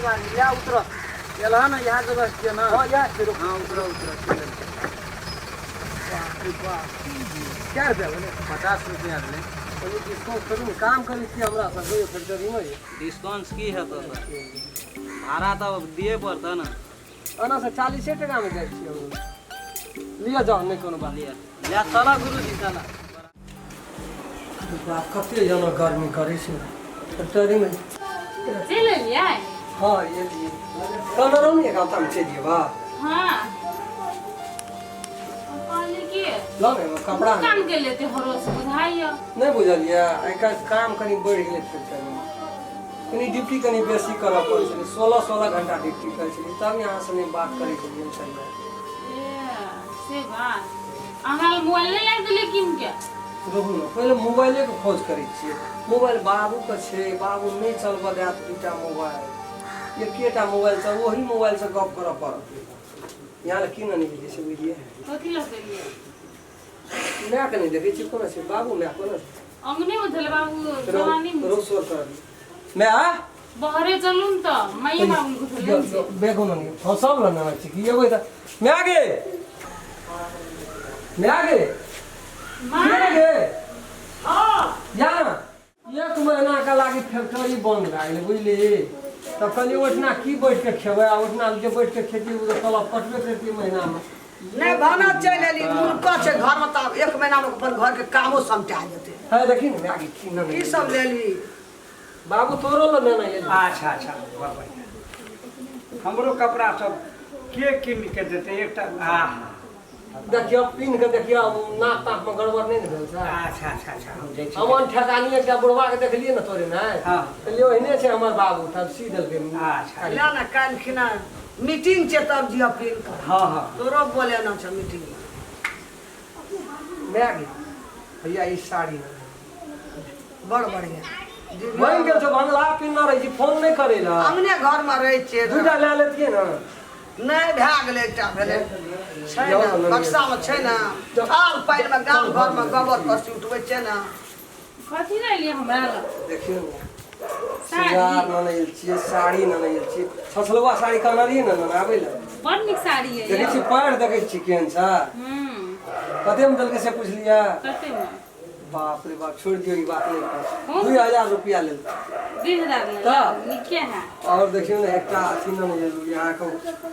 गाड़ी ले उतर एलह ने इएह जगह छियै ने। हाँ, इएह छै, रुक। हाँ, उतर उतर, चलि। बाप रे बाप, कए रुपया भेलै? 50 रुपया भेलै। कनि डिस्काउंट करू ने, काम करै छियै हमरा सब फैक्ट्रीमे। डिस्काउंट की हेतौ सर, भाड़ा तऽ दिए पड़तौ ने। एना से 40 टाकामे जाइ छियै हम। लिअ जाउ, नहि कोनो बात। लिअ, ले चलऽ गुरुजी, चलऽ। बाप, कते जना गर्मी करै छै फैक्ट्रीमे। चलि एलियै? हाँ, एलियै। कहने रहौ ने एक हफ्तामे चलि जेबा। हाँ, कहलियै की लऽ ने एगो कपड़ा। काम गेलै ते हरोस बुझाइया। नहि बुझलियै, आइ काल्हि काम कनि बढ़ि गेलै फैक्ट्रीमे, कनि ड्यूटी कनि बेसी करऽ पड़ै छलै। 16 16 घंटा ड्यूटी करै छलियै, तब यहाँसँ नहि बात करै छलियै हम सही। ए, से बात। अहाँ लग मोबाइल नहि लाबि देलियै कीन के? रहू ने, पहिले मोबाइलेके खोज करै छियै। मोबाइल बाबूके छै, बाबू नहि चलबऽ देत। दूटा मोबाइल, एकेटा मोबाइल छै, ओही मोबाइलसँ गप करऽ पड़त। यहाँ लए की ने गेलियै से बुझलियै। कथी लऽ गेलियै? मायके नहि देखै छियै, कोना छै बाबू? माय कोना छै? अंगने मे छलै बाबू, जवानी मे। रोज शोर करऽ माय। बहरे चलू ने तऽ माइए बाबू के छलै ने। बेगो ने, हाँ, सब लग नेने छी कि एबै तऽ। माय गे, माय गे। माँ। के गे? जा ने, एक महीना के लागी फैक्ट्री बंद भए गेलै, बुझली? तऽ कहलियै ओहिठिना की बैठ के खेबै, आ ओहिठिना जे बैठ के खेती ओ तऽ तलब कटबे करतियै महीनामे। नहि भाना, चलि एली, मुनका छै घरमे तऽ आब एक महीनामे अपन घरके कामो समटा जेतै। है, देखी ने माय गे, की नेने की सब लेली? बाबू, तोरो लए नेने एली। अच्छा अच्छा, बड़ बढ़िआँ। हमरो कपड़ा सब के कीन के देतै एकटा? आहा। देखियौ, पिन्ह के देखियौ, नाक ताक में गड़बड़ नहि ने भेल छै? अच्छा अच्छा अच्छा, हम जाइ छी। हमन ठेकानी एकटा बुढ़वा के देखलियै ने तोरे ने। हाँ। कहलियै ओहने छै हमर बाबू, तब सी देलकै। अच्छा। ले ने, काल्हि खिना मीटिंग छै, तब जिय पिन कऽ। हाँ हाँ। तोरो बोलेना छै मीटिंग मे। माय गे, भैया, ई साड़ी बड़ बढ़िया। बनि गेल छौ बंगला, पिन्हने रहै छी, फोन नहि करै लए। अंगने घरमे रहै छियै। दूटा लए लेतियै ने। नहि, भए गेलै, एकटा भेलै, छै ने, बक्सामे छै ने। थाल पानिमे गाम घरमे गोबर कसी उठबै छै ने। कथी लए एलियै हमरा लग? देखियौ ने, सिंगार नेने आयल छियै, साड़ी नेने आयल छियै। छछलुआ साड़ी कहने रहियै ने नेने आबै लए। बड़ नीक साड़ी है। देखै छी, पैर देखै छी केहन छै? कतेमे देलकै से पुछलियै? कतेमे? बाप रे बाप, छोड़ि दियौ ई बात, नहि कहू। हूँ। 2000 रुपया लेलकै। 2000 लेलक? तऽ? नीके है। और देखियौ ने, एकटा अथी ने लेलहुँ, अहाँके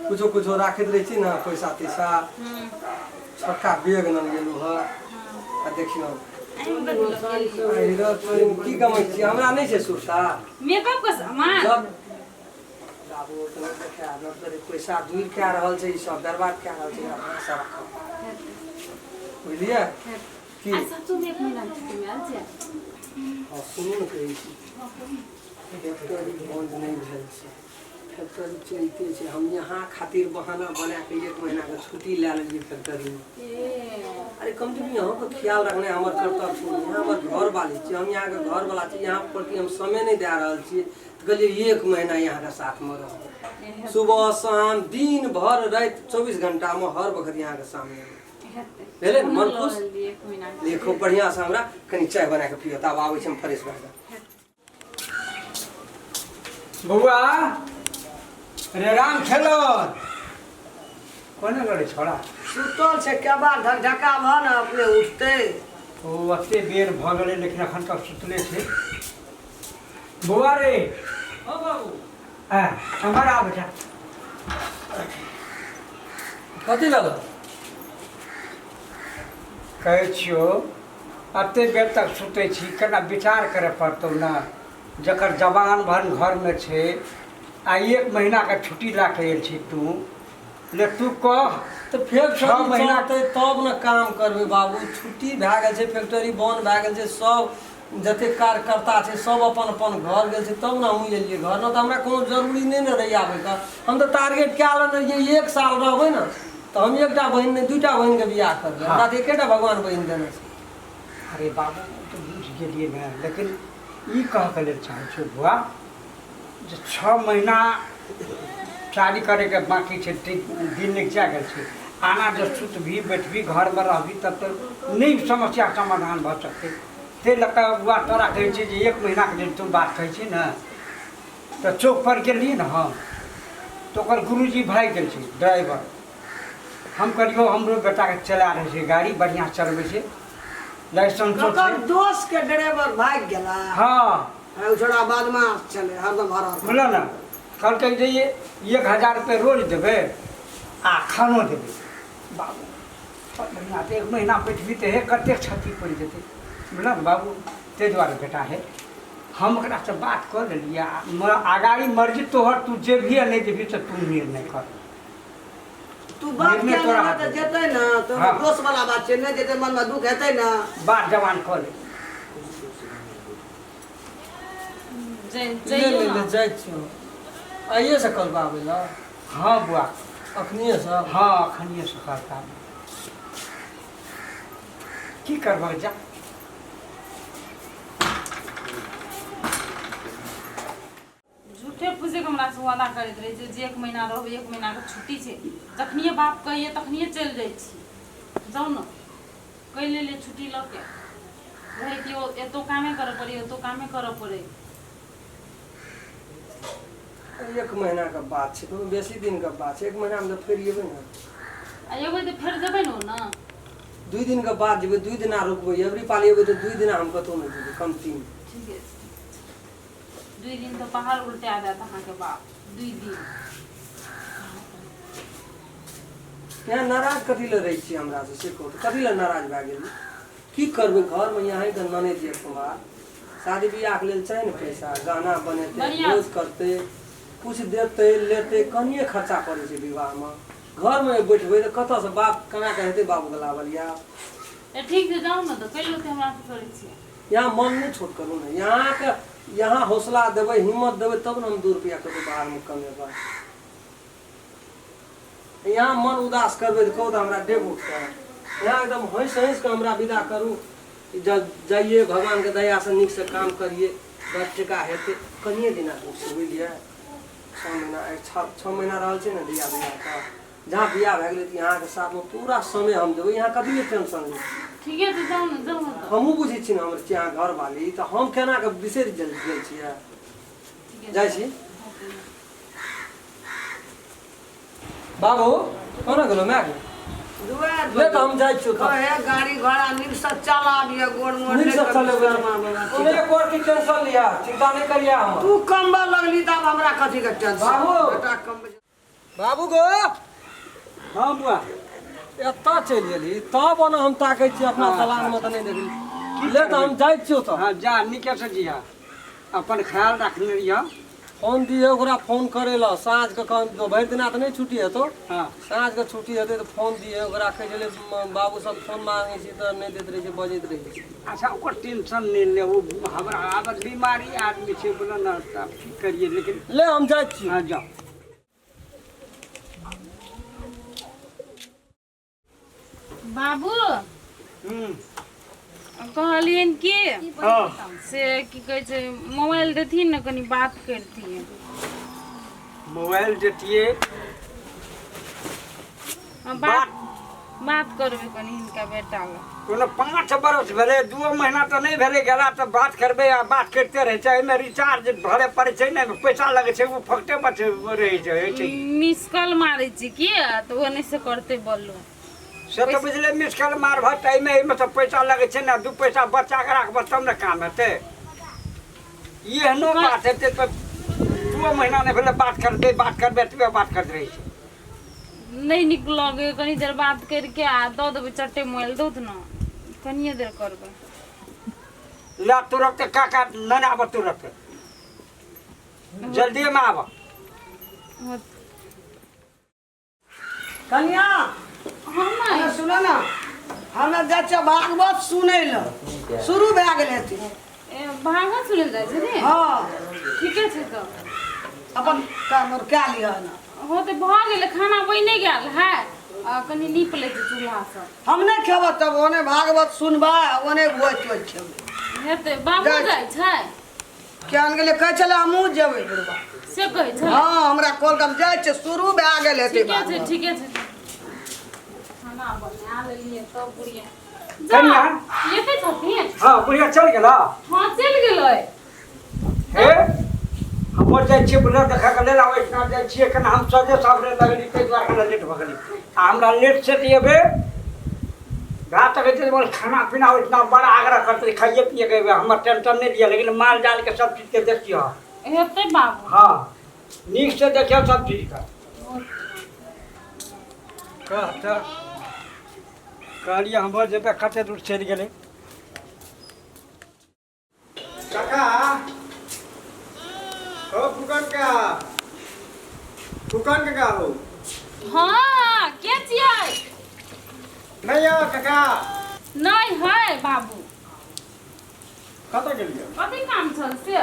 कुछो कुछो राखैत रहै छी ने पैसा तैसा, छोटका बैग ने लेलहुँ हँ। आ देखियौ। एहिमे कथी लऽ गेलियै? अरे तोरी, की कमै छियै, हमरा नहि छै सुरता। मेकअप के सामान। जब बाबू ओतना देखा न तोरे, पैसा दूर कए रहल छै, ई सब बर्बाद कए रहल छै, एकरा भाषा राखब, बुझलियै की? आ सचो में एक महीना के छुट्टी में आयल छै? हाँ, सुनू ने, कहै छी फैक्ट्री बन्द नहि भेल छै, फैक्ट्री चलिते छै। हम यहाँ खातिर बहाना बना के एक महीना के छुट्टी लए लेलियै फैक्ट्रीमे। ए। अरे, कम से कम यहाँ के ख्याल रखनाइ हमर कर्तव्य छै। यहाँ हमर घर वाली छी, हम यहाँ के घर वाला छी, यहाँ प्रति हम समय नहि दए रहल छियै, तऽ कहलियै एक महीना यहाँ के साथमे रहब, सुबह शाम दिन भर राति 24 घंटामे हर वक्त यहाँ के सामने। हेतै। भेलै ने मन हमहूँ खुश? लऽ लेलियै एक महीना के। खूब बढ़िआँसँ हमरा कनि चाय बना कऽ पियो, तब आबै छी हम फ्रेश भए कऽ। बौआ रे, राम खेलन, कोना लड़ै छोड़ा? सुतल छै, केबाड़ ढकढका भऽ ने अपने उठतै। ओ ओते बेर भऽ गेलै, लेकिन एखन तक सुतले छै। बौआ रे। हँ बाबू। आ हमर आ बेटा। कथी लगल? कहै छियौ, एते बेर तक सुतै छी केना? विचार करय पड़तौ ने, जकर जवान भन घरमे छै आ एक महीनाके छुट्टी लए कऽ आयल छी तू। ले तू कह। तऽ फेर 6 महीना चलतै तब ने काम करबै बाबू। छुट्टी भए गेल छै, फैक्ट्री बन्द भए गेल छै, सब जतेक कार्यकर्ता छै सब अपन अपन घर गेल छै, तब ने हमहूँ एलियै घर। ने तऽ हमरा कोनो जरूरी नहि ने रहै आबैके। हम तऽ टारगेट कए लेने रहियै, एक साल रहबै ने तऽ हम एकटा बहिन नहि, दूटा बहिनके बियाह करबै। हमरा तऽ एकेटा भगवान बहिन देने छै। अरे बाबू, ओ तऽ बुझि गेलियै ने, लेकिन ई कहऽके लेल चाहै छियौ बौआ जे 6 महीना शादी करैके बाँकी छै, दिन निकचा गेल छै। आना जे सुतबही बैठबही घरमे रहबही तब तऽ नहि समस्या समाधान भऽ सकतै। ताहि लऽ कऽ बौआ तोरा कहै छियै जे एक महीनाके लेल तू बात कहै छी ने। तऽ चौकपर गेलियै ने हम तऽ ओकर गुरुजी भागि गेल छै ड्राइवर। हम कहलियै हमरो बेटाके चला रहल छै गाड़ी, बढ़िआँ चलबै छै, लाइसेंसो ओकर छै। दोस्त के ड्राइवर भागि गेला। हँ। ओ छोड़ा बदमाश छलै, हरदम हर हर। बुझल ने, कहलकै जे 1000 रुपये रोज देबै आ खानो देबै। बाबू बड़ बढ़िआँ, तऽ 1 महीना बैठबी तऽ हे कतेक क्षति पड़ि जेतै, बुझल ने बाबू। ताहि दुआरे बेटा हे हम ओकरासँ बात कऽ लेलियै आ अगाड़ी मर्जी तोहर, तू जेबही आ नहि जेबही तऽ तू निर्णय कर। तू बात निर्णय किया तोरा नहि हाथमे। तऽ जेतै ने तऽ हँ। दोस्त वाला बात छै, नहि जेतै मनमे दुःख हेतै ने। बात जवान कऽ ले। ले जइयौ ले ने। ले जाइ छियौ, आइए से कल आबै लए। हँ बुआ। अखनिए से? हँ, अखनिए से करता। की करबह, जा। झूठे फूसे के हमरा से वादा करैत रहै छै जे 1 महीना रहबै, 1 महीनाके छुट्टी छै। जखनिए बाप कहिए तखनिए चलि जाइ छी। जाउ ने, कहि लेलियै छुट्टी लऽ के रहै कि एतौ कामे करऽ पड़ै, ओतौ कामे करऽ पड़ै। 1 महीनाके बात छै, कोनो बेसी दिनके बात छै? 1 महीनामे तऽ फेर एबै ने। आ एबै तऽ फेर जेबै ने ओ ने। 2 दिनके बाद जेबै, 2 दिना रुकबै। एबरी पाली एबै तऽ 2 दिना हम कतहु नहि जेबै, कमती। ठीके छै, 2 दिन तऽ पहाड़ उल्टा देत अहाँके बाप, 2 दिन। यहाँ नाराज कथी लए रहै छियै हमरासँ से कहू तऽ? कथी लए नाराज भए गेलियै? की करबै, घरमे यहाँके ननैद ये कुमार, शादी बियाहके लेल चाही ने पैसा, गहना बनेतै, बढ़िआँ। भोज करतै, कुछ देतै लेतै, कनिए खर्चा पड़ै छै विवाहमे। घरमे बैठबै तऽ कतऽसँ बाप केना कऽ हेतै बाबूके लाबल या? ए ठीक छै, जाउ ने तऽ, कैले ओते हमरा से करै छियै? यहाँ मन नहि छोट करू ने, यहाँके यहाँ हौसला देबै, हिम्मत देबै तब ने हम 2 रुपया कतहु बाहरमे कमेबै। यहाँ मन उदास करबै तऽ कहू तऽ हमरा डेग उठतै? यहाँ एकदम हँसि हँसि कऽ हमरा विदा करू, जाइए, भगवानके दयासँ नीकसँ काम करिए, 10 टका हेतै। कनिए दिना दुख छै, बुझलियै? 6 महीना, 6 महीना रहल छै ने बियाह बियाहके। जहाँ बियाह भए गेलै तऽ यहाँके साथमे पूरा समय हम देबै, यहाँ कथी के टेंशन ली? ठीके छै, जाउ ने, जाउ ने तऽ। हमहूँ बुझै छी ने हमर छी अहाँ घरवाली, तऽ हम केना कऽ बिसरि गेल गेल छियै? ठीके। जाइ छी बाबू, कोना गेलो माय? दुआर। ले तऽ हम जाइ छियौ तऽ। कहे गाड़ी घोड़ा नीकसँ चलाबिय, गोड़ मोड़ नीकसँ चलेबै, ओकरे कोर की टेंशन लिया, चिंता नहि करिया हमर। तू कमबऽ लगली तऽ आब हमरा कथी के टेंशन? बाबू। बेटा कमबै। बाबू गो। हँ बुआ। एतऽ चलि गेली तब ओना हम ताकै छी अपना दलानमे तऽ नहि देखली। ले तऽ हम जाइ छियौ तऽ। हँ जा, नीकेसँ जिहा, अपन ख्याल रखने रहिह। फोन दिहे ओकरा, फोन करै लए साँझके, भरि दिना तऽ नहि छुट्टी हेतौ। हँ। साँझके छुट्टी हेतै तऽ फोन दिहे ओकरा। कहै छलै बाबू सब फोन मांगै छी तऽ नहि दैत रहै छै, बजैत रहै छै। अच्छा, ओकर टेंशन नहि ले, ओ हमरा आब बीमारी आदमी छै, बोलो ने तऽ आब की करियै, लेकिन ले हम जाइ छी। हँ जाउ। बाबू। हूँ। कहलियनि कि हँ। से की कहै छै, मोबाइल देथिन ने, कनि बात करतियै। मोबाइल देतियै? हँ, बात बात करबै कनि हिनका बेटा लग। कोनो 5 बरस भेलै, 2 महीना तऽ नहि भेलै गेला तऽ बात करबै आ बात करिते रहै छै। एहिमे रिचार्ज भरे पड़ै छै ने, पैसा लगै छै, ओ फोकटे बच रहै छै, होइ छै। मिस कॉल मारै छी की तऽ ओ नहि से करतै बोलू। से तऽ बुझलै, मिस कॉल मारबह तऽ एहिमे एहिमे तऽ पैसा लगै छै ने। 2 पैसा बचा कऽ राखबह तब ने काम हेतै। ई एहनो बात हेतै तऽ 2 महीना नहि भेलै, बात करबै बात करबै, एतबे बात करैत रहै छै। नहि नीक लगै, कनि देर बात करिके आ दऽ देबै चट्टे मोबाइल, दौत ने, कनिए देर करबै। ला तुरन्त काका नहि आबऽ, तुरन्त जल्दीमे आबऽ। हँ। कनिया। हँ माय। सुनो ने, हमे जाइ छियै भागवत सुनै लए, शुरू भए गेल हेतै। ए भागवत सुनल जाइ छै ने? हँ। ठीके छै तऽ। अपन काम आर कए लिहऽ ने। हो तऽ भऽ गेलै, खाना बनि गेल है आ कनि नीप लै छी चूल्हा सब। हम नहि खेबऽ तब, ओने भागवत सुनबै आ ओने भोज तोज खेबै। हेतै बाबू। जाइ जाइ छै। किया गेलै? कहै छलै हमहूँ जेबै बुढ़बा। से कहै छै? हँ, हमरा कहलक हम जाइ छियै, शुरू भए गेल हेतै। ठीके छै। भागवत। ठीके छै, खाना बना लेलियै तब बुढ़िया जा। कनिया। एते छथिन। हँ, बुढ़िया चलि गेला? हँ, चलि गेलै। हे, हमर जाइ छियै बुझल देखैके लेल आ ओहिठाम जाइ छियै कने हम सजे सावरे लगली ताहि दुआरे कने लेट भऽ गेलै आ हमरा लेट सेट एबै भए सकै छै मगर खाना पीना ओहिठिना बड़ा आग्रह करतै खाइए पियैके एबै हमर टेंशन नहि लिअ लेकिन माल जालके सब चीजके देखियौ हेतै बाबू। हँ नीकसँ देखियौ सब चीजके। कह तऽ कहलियै हमर जेबै कते दूर चलि गेलै। काका हो फुकन का फुकन काका हो। हाँ के छियै? नहीं हो काका। नहीं है बाबू। कतऽ गेलियै? कथी काम छल से?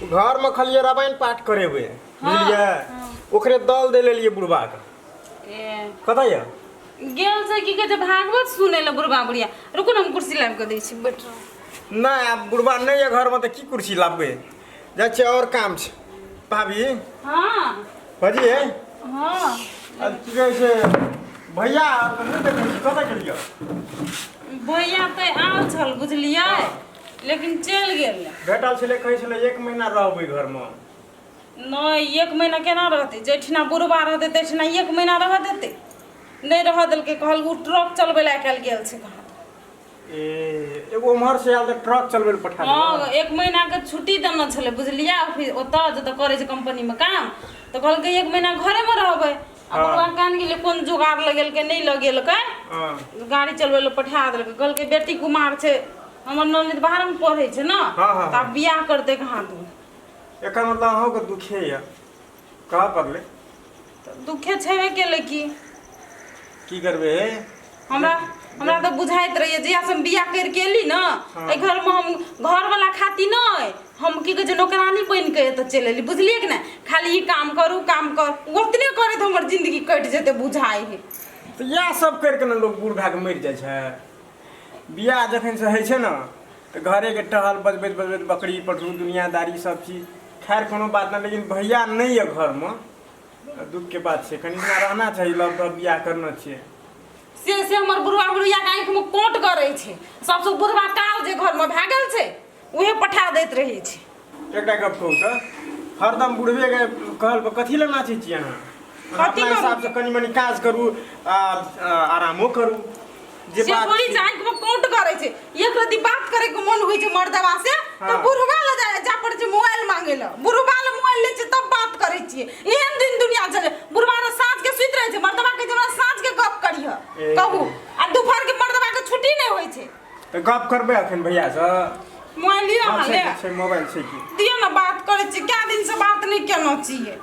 घर में खलियै रामायण पाठ करेबै बुझलियै। हाँ। ओकरे दल दे लेलियै बुढ़बा के। ए कतऽ यऽ? गेल छै की कहै छै भागवत सुनै लए बुढ़बा बुढ़िया। रुकू ने हम कुर्सी लाबि कऽ दै छी बैठ रहू। नहि आब बुढ़बा नहि यऽ घरमे तऽ की कुर्सी लाबबै, जाइ छियै और काम छै। भाभी हाँ भजी है हाँ की कहै छै भैया नहि देखै छी कतऽ गेलियै? भैया तऽ आयल छल बुझलियै लेकिन चलि गेल। भेटल छलै कहै छलै 1 महीना रहबै घरमे। नहि 1 महीना केना रहतै? जाहिठिना बुढ़बा रहतै ताहिठिना 1 महीना रहऽ देतै? नहि रहऽ देलकै, कहल ओ ट्रक चलबै लए आइ काल्हि गेल छै कहाँ। ए एगो उम्हर से आयल तऽ ट्रक चलबै लए पठा हाँ 1 महीना के छुट्टी देने छलै बुझलियै ऑफिस ओतऽ जतऽ करै छै कंपनीमे काम, तऽ कहलकै 1 महीना घरेमे रहबै। आ बुढ़बा कान गेलै कोन जोगाड़ लगेलकै नहि लगेलकै, गाड़ी चलबै लए पठा देलकै। कहलकै बेटी कुमार छै हमर ननद बाहरमे पढ़ै छै ने तऽ आब बियाह करतै कहाँ दू। एकर मतलब अहूँके दुखे यऽ कहऽ पड़लै। दुखे छेबे केलै की की करबै हे? हमरा हमरा तऽ बुझाइत रहैए जहियासँ हम बियाह करिके एली ने एहि घरमे हम घरवला खातिर नहि हम की कहै छै नौकरानी बनि कऽ एतऽ चलि एली बुझलियै कि नहि। खाली ई काम करू काम कर ओतने करैत हमर जिन्दगी कटि जेतै बुझाइ है। तऽ इएह सब करिके ने लोक बूढ़ भए कऽ मरि जाइ छै। बियाह जखनसँ होइ छै ने तऽ घरेके टहल बजबैत बजबैत बकरी पठरू दुनियादारी सब चीज। खैर कोनो बात नहि, लेकिन भैया नहि यऽ घरमे दुखके बात छै। कनि दिना रहना चाही, लव तब बियाह करना छियै। से से हमर बुढ़वा बुढ़ियाके आँखिमे कोट करै छै। सबसँ बुढ़वा काल जे घरमे भए गेल छै उहे पठा दैत रहै छै। एकटा गप कहू तऽ हरदम बुढ़बेके कहल पर कथी लए नाचै छियै अहाँ? कथी अपना करू? हिसाबसँ कनि मनि काज करू आ आरामो करू। जे से बात थोड़ी छै। छै आँखिमे कोट करै छै। एक रति बात करैके मन होइ छै मर्दवा से तऽ हाँ। बुढ़वा लए जा पड़ै छै मोबाइल मांगे लए। बुढ़वा लए मोबाइल लै छै तब बात करै छियै। एहन दिन दुनिया चलै। बुढ़वा रे साँझ के सुति रहै छै, मर्दवा कहै छै हमरा साँझ के गप करिह कहू। आ दुपहर के मर्दवा के छुट्टी नहि होइ छै। तऽ गप करबै अखन भैयासँ? मोबाइल लिअ हाँ, अहाँ ले छै मोबाइल छै की दिअ ने बात करै छी। कए दिन से बात नहि केने छियै।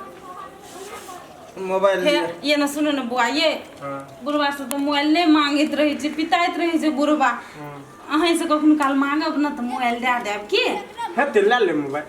मोबाइल हे ये ने सुनू ने बुआ ये हाँ। बुढ़वा से तऽ मोबाइल नहि मांगैत रहै छै, पिताइत रहै छै बुढ़वा। अहीं से कखनो काल मांगब ने तऽ मोबाइल दए देब की? हेतै लए लेब मोबाइल।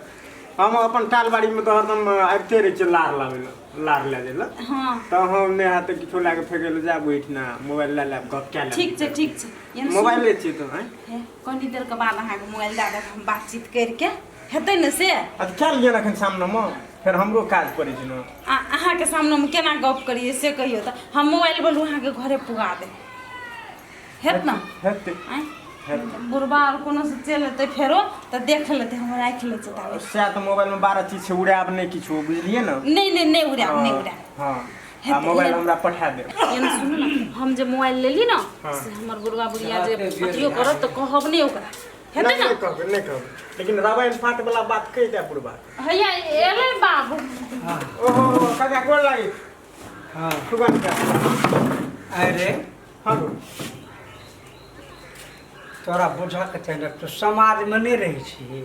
हम अपन टालबाड़ीमे तऽ हरदम आबिते रहै छियै लार लाबै लए, लार लए जाइ लए। हाँ तऽ हम नहि हैत तऽ किछो लए कऽ फेकै लए जायब ओहिठिना मोबाइल लए लेब गप कए लेब। ठीक छै ठीक छै। ये ने सुनू। मोबाइले छियै तऽ आँय? हे कनी देरके बाद अहाँके मोबाइल दए देब हम बातचीत करिके हेतै ने से? अच्छा कए लिअ ने एखन सामनेमे, फेर हमरो काज पड़ै छै ने। आ अहाँके सामनेमे केना गप करियै से कहियौ तऽ हम मोबाइल बोलू अहाँके घरे पुगा देब हेत ने? हेतै आँय बुढ़बा आओर कोनो से चलि एतै फेरो तऽ देख लेतै हम राखि लै छियै ताबे। सएह तऽ मोबाइलमे 12 चीज छै, उड़ायब नहि किछो बुझलियै ने? नहि नहि नहि उड़ायब नहि उड़ायब। हाँ आ मोबाइल हमरा पठा देब। एना सुनू ने हम जे मोबाइल लेली ने से हमर बुढ़बा बुढ़िया जे अथियो करत तऽ कहब नहि ओकरा हेतै नहि ने? नहि कहबै नहि कहबै, लेकिन रामायण पाठ वाला बात कहि दे बुढ़बा। हैया एलै बाबू। ओहो काका गोर लागी। हाँ सुगन का अरे हाँ तोरा बुझऽके चाही ने, तू समाजमे नहि रहै छी।